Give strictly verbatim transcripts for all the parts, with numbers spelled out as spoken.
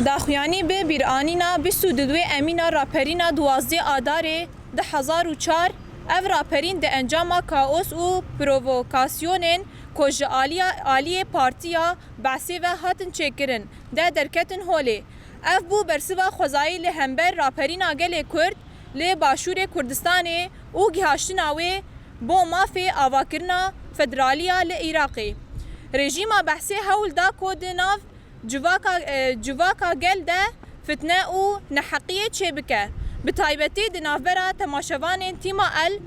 Daxuyanî bi bîranîna bîst û duwê Emîna raperîna duwazdeh Adarê du hezar û çar, ev raperîn di encama kaos û provokasyonên ku ji aliya, aliyê Partiya Behsê ve hatin çêkirin de derketin holê. Ev bû bersiva xwezayî li hember raperîna gelê Kurd li Başûrê Kurdistanê û gihaştina wê bo mafê avakirina federaliya li Iraqê. Rejîma Behsê hewl da ku di nav civaka, e, civaka gel de fitne û neheqiyê çêbike. Bi taybetî di navbera temaşevanên Tîma El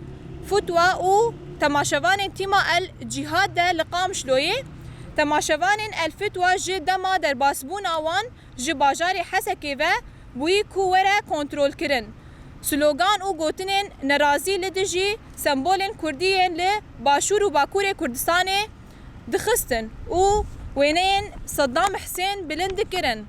Futwa û temaşevanên Tîma El Cîhad de li Qamişloyê. Temaşevanên El Futwa ji dema derbasbûna wan ji bajarê Hesekê ve bûyî ku were kontrolkirin. Slogan û gotinên nerazî li dijî sembolên kurdî yên li Başûr û Bakurê Kurdistanê dixistin û wêneyên Seddam Hisên bilind dikirin.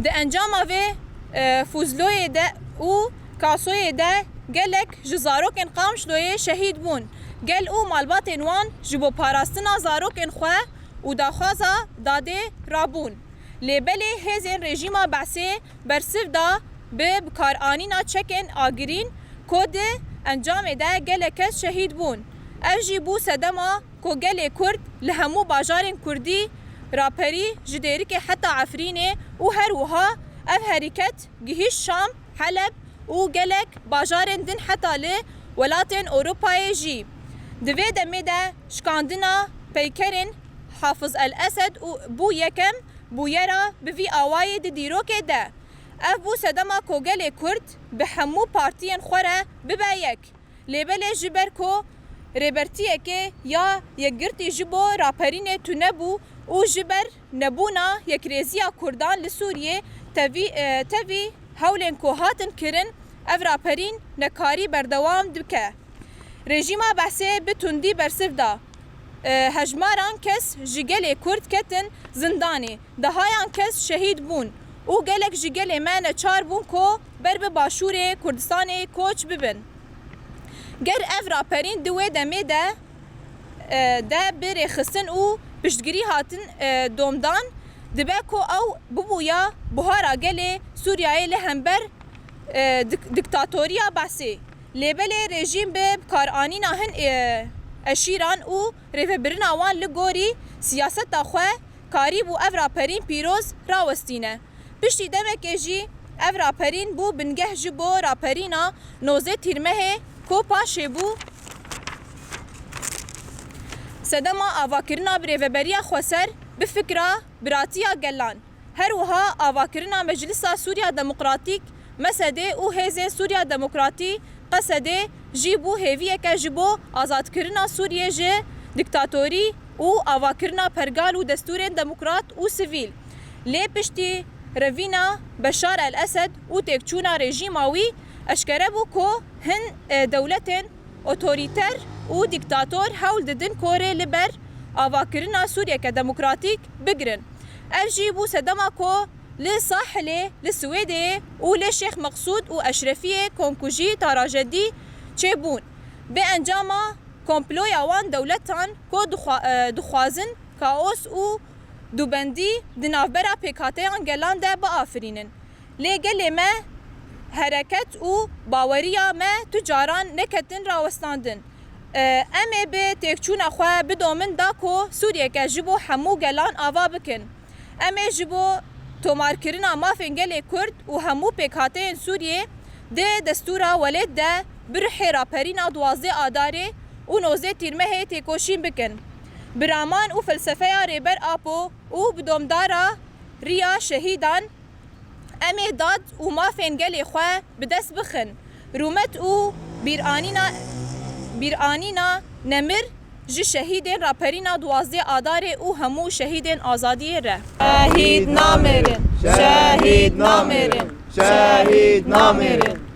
Di encama vê, e, Fûzloyê de û Kasoyê de gelek ji zarokên Qamişloyê şehîd bûn. Gel û malbatên wan ji bo parastina zarokên xwe û daxwaza dadê rabûn. Lê belê hêzên rejîma Behsê bersiv da bi bikaranîna çekên agirîn ku di encamê de gelek kes şehîd bûn. Ev jî bû sedema ku gelê Kurd li hemû bajarên Kurdî raperî ji Dêrikê heta Efrînê û her wiha ev herîket gihîşt Şam, Heleb û gelek bajarên din heta li welatên Ewropayê jî. Di vê demê de şikandina peykerên Hafiz El Esed û bû yekem bûyera bi vî awayî di dîrokê de. Ev bû sedema ku gelê Kurd bi hemû partiyên xwe re bibe yek. Lê belê ji ber ku rêbertiyekê ya yekgirtî ji bo raperînê tune bû û ji ber nebûna yekrêziya Kurdan li Sûriyê tevî, e, tevî hewlên ku hatin kirin, ev raperîn nekarî berdewam dike. Rejîma Behsê bi tundî bersiv da. E, hejmaran kes ji gelê Kurd ketin zindanê, dehayan kes şehîd bûn û gelek ji gelê me neçar bûn ku ber bi Başûrê Kurdistanê koç bibin. Ger ev raperîn di wê demê de, e, de bi rêxistin û piştgirî hatin, e, domdan, dibe ku ew bibûya buhara gelê Sûriyeyê li hember, e, dik-, diktatoriya Behsê. Lê belê rejîm bi bikaranîna hin, e, eşîran û rêvebirina wan li gorî siyaseta xwe karîbû ev raperîn pîroz rawestîne. Piştî demekê jî ev raperîn bû bingeh ji bo raperîna nozdeh Tîrmehê ku paşê bû sedema avakirina birêveberiya xweser bi fikra biratiya gelan. Her wiha avakirina Meclisa Sûriya Demokratîk, MSD'ê, û Hêzên Sûriya Demokratî, QSD'ê, jî bû hêviyeke ji bo azadkirina Sûriyê ji diktatorî û avakirina pergal û destûrên demokrat û sivîl. Lê piştî revîna Beşar El Esed û têkçûna rejîma wî, eşkere bû ku hin, e, dewletên otorîter û dîktator hewl didin ku rê li ber avakirina Sûriyeke demokratîk bigirin. Ev jî bû sedema ku li Sahilê, li Swêdeyê û li Şêx Meqsûd û Eşrefiyê komkujî, trajedî çêbûn. Bi encama komploya wan dewletan ku dixwa-, e, dixwazin kaos û dubendî di navbera pêkhateyan gelan de biafirînin. Lê gelê me hereket û baweriya me tu caran neketin rawestandin. E, em ê bi têkçûna xwe bidomin da ku Sûriyeke ji bo hemû gelan ava bikin. Em ê ji bo tomarkirina mafên gelê Kurd û hemû pêkhateyên Sûriyê di destûra welêt de bi ruhê raperîna duwazdeh Adarê û nozdeh Tîrmehê têkoşîn bikin. Bi raman û felsefeya Rêber Apo û bi domdara riya şehîdan, em ê dad û mafên gelê xwe bi dest bixin. Rûmet û bîranîna, bîranîna nemir ji şehîdên raperîna duwazdeh Adarê û hemû şehîdên azadiyê re. Şehîd namirin, şehîd namirin, şehîd namirin.